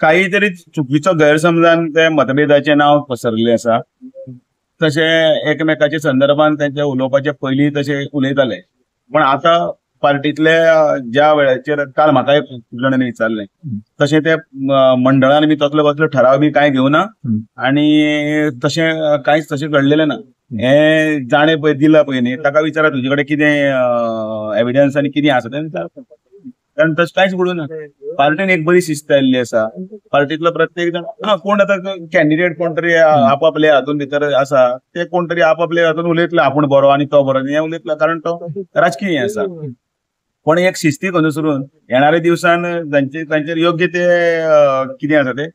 काही तरी चुकीचो गैरसमजान ते मतभेदाचें नांव पसरलें आसा. तशें एकमेकाच्या संदर्भान तेंचे उलोवपाचे पयलीं तशें उलयताले, पण आतां पार्टीतले ज्या वेळाचेर काल म्हाका एक जाणांनी विचारलें तशें ते मंडळान बी तसलो कसलो ठराव बी कांय घेवना आनी तशें कांयच तशें घडलेलें ना. हें जाणें पळय दिलां पळय न्ही ताका विचारा तुजे कडेन कितें एविडन्स आनी कितें आसा तें विचारा, कारण तशें कांयच घडूं ना. पार्टीन एक बरी शिस्त आयिल्ली आसा. पार्टीतलो प्रत्येक जाण हा कोण आतां कॅन्डिडेट कोण तरी आपापले हातून भितर आसा, ते कोण तरी आपापले हातून उलयतले आपूण बरो आनी तो बरो हें उलयतलो, कारण तो राजकीय हें आसा. पण एक शिस्तीक अनुसरून येणाऱ्या दिवसान तांचेर योग्य ते कितें आसा ते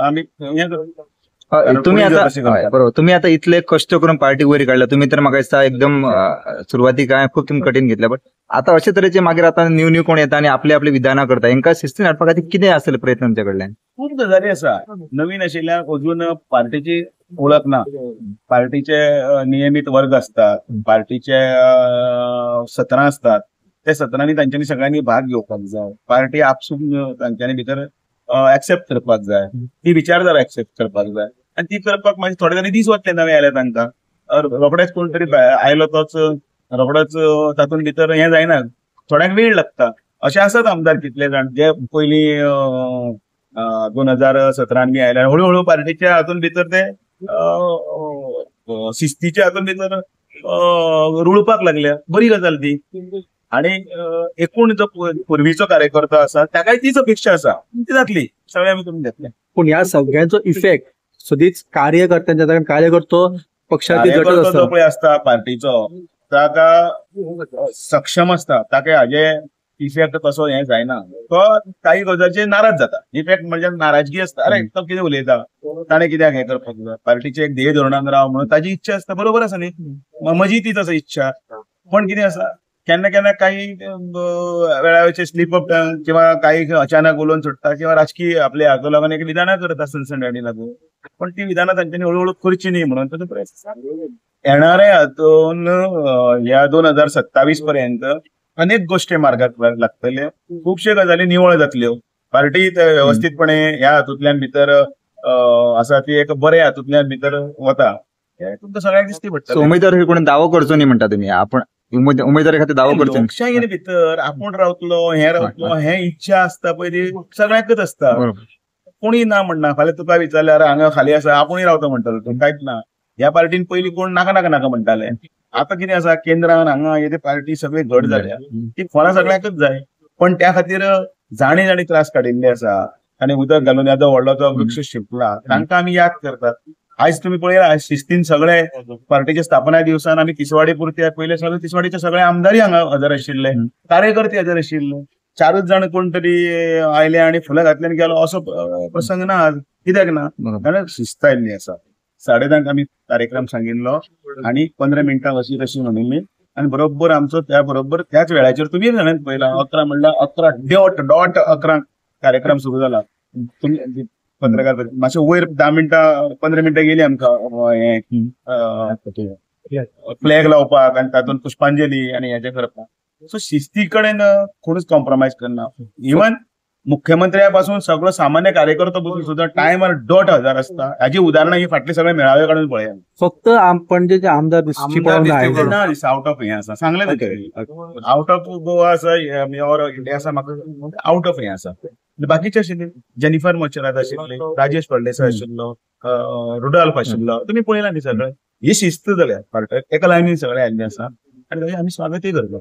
आमी हें करतले. तुम्ही आता बरोबर, तुम्ही आता इतले कष्ट करून पार्टी वयर काडल्या तुम्ही, तर म्हाका दिसता एकदम सुरवातीक काय खूब तुमी कठीण घेतल्या, बट आता अशे तरेचे मागीर आता न्यू न्यू कोण येता आनी आपले आपले विधानां करता, हेंकां शिस्तीन हाडपा खातीर कितें आसतलें प्रयत्न तुमच्या कडल्यान? खूब गजाली आसा. नवीन आशिल्ल्यान अजून पार्टीची वळख ना. पार्टीचे नियमीत वर्ग असतात, पार्टीचे सत्रां असतात, त्या सत्रांनी तांच्यांनी सगळ्यांनी भाग घेवपाक जाय. पार्टी आपसूक तांच्यांनी भितर एक्सेप्ट करपाक जाय, ती विचारधारा एक्सेप्ट करपाक जाय आनी ती करपाक मागीर थोडे तरी दीस वतले. नवे आयले तांकां रोखडेच कोण तरी आयलो तोच रोखडोच तातूंत भितर हें जायना, थोड्यांक वेळ लागता. अशें आसात आमदार कितले जाण जे पयलीं 2017 बी आयले, हळू हळू पार्टीच्या हातून भितर ते शिस्तीच्या हातून भितर रुळपाक लागल्या. बरी गजाल ती. आणि एकूण जो पूर्वीचो कार्यकर्ता आसा ताकाय तीच अपेक्षा आसा, ती जातली, सगळे आमी करून घेतले. पूण ह्या सगळ्यांचो इफेक्ट सदीच कार्यकर्त्यांच्या, कारण कार्यकर्तो पक्षाची कार्यकर्तो जो पळय आसता पार्टीचो ताका सक्षम आसता, ताका हाजे इफेक्ट तसो हें जायना, तो काही गजालीचेर नाराज जाता. इफेक्ट म्हणजे नाराजगी आसता, अरे तो कितें उलयता, ताणें कित्याक हें करपाक जाय, पार्टीचे एक ध्येय धोरणान राव म्हणून ताजी इच्छा आसता. बरोबर आसा न्ही, म्हजी तीच आसा इच्छा. पण कितें आसा, केन्ना केन्ना काही वेळावरचे स्लीप अप किंवा काही अचानक उलोवन सोडटा किंवा राजकीय आपले हाका लागून एक विधानां करता सनसनाटी लागून, पण ती विधानां तांच्यांनी हळू हळू करची न्ही म्हणून ताचो प्रयत्न आसा. येणारे हातून ह्या 2027 पर्यंत अनेक गोष्टी मार्गाक लागतले, खुबशे गजाली निवळ जातल्यो, पार्टी वेवस्थीतपणे ह्या हातूंतल्यान भितर आसा ती एक बरे हातूंतल्यान भितर वता, हें तुमकां सगळ्यांक दिसती पडटलें. उमेदवार कोण दावो करचो न्ही म्हणटा तुमी, आपण उमेदवारी खातीर दावो करचो. लोकशायेन भितर आपूण रावतलो, हें रावतलो, हें इच्छा आसता पळय ती सगळ्यांकच आसता, कोणी ना म्हणना. फाल्यां तुका विचारल्यार हांगा खाली आसा आपूणय रावता म्हणटलो तूं, कांयच ना. ह्या पार्टीन पयलीं कोण नाका नाका नाका म्हणटाले, आतां कितें आसा केंद्रान हांगा हे पार्टी सगळी घट जाल्या, ती फळां सगळ्यांकच जाय. पण त्या खातीर जाणी जाणी त्रास काडिल्ले आसा आनी उदक घालून येदो व्हडलो जो वृक्ष शिंपला तांकां आमी याद करतात. आयज तुमी पळयला शिस्तीन सगळे पार्टीच्या स्थापना दिवसान आमी तिसवाडी पुरती पयले सगळे तिसवाडीचे सगळे आमदारय हांगा हजर आशिल्ले, कार्यकर्ते हजर आशिल्ले. चारूच जाण कोण तरी आयले आनी फुलां घातले आनी गेलो असो प्रसंग ना आज, कित्याक ना, कारण शिस्त आयिल्ली आसा. 10:30 आमी कार्यक्रम सांगिल्लो आनी 15 मिनटां अशी तशी म्हणिल्ली आनी बरोबर आमचो त्या बरोबर त्याच वेळाचेर तुमी जाणांत पळयला 11 म्हणल्यार 11:00 11 कार्यक्रम सुरू जाला. तुमी पत्रकार मातशें वयर 10 मिनटां 15 मिनटां गेली आमकां हें फ्लॅग लावपाक आनी तातूंत पुष्पांजली आनी हेजें करपाक. सो शिस्ती कडेन कोणूच कॉम्प्रोमायज करना. इवन मुख्यमंत्र्या पासून सगळो सामान्य कार्यकर्तो बसून सुद्दां टायमार डॉट हजार आसता. हाजी उदाहरणां ही फाटली सगळे मेळावे काडून पळया. फक्त पणजेचे आमदार ना आउट ऑफ हें आसा, सांगलें आउट ऑफ गोवा आसा ऑर इंडिया आसा, म्हाका आउट ऑफ हें आसा. बाकीचे आशिल्ले जेनिफर मोचेरात आशिल्ले, राजेश फळदेसाय आशिल्लो, रुडॉल्फ आशिल्लो, तुमी पळयला न्ही सगळे. ही शिस्त जाल्या पार्टी एका लायनीन सगळे आयिल्ले आसा आनी ताचें आमी स्वागतूय करता.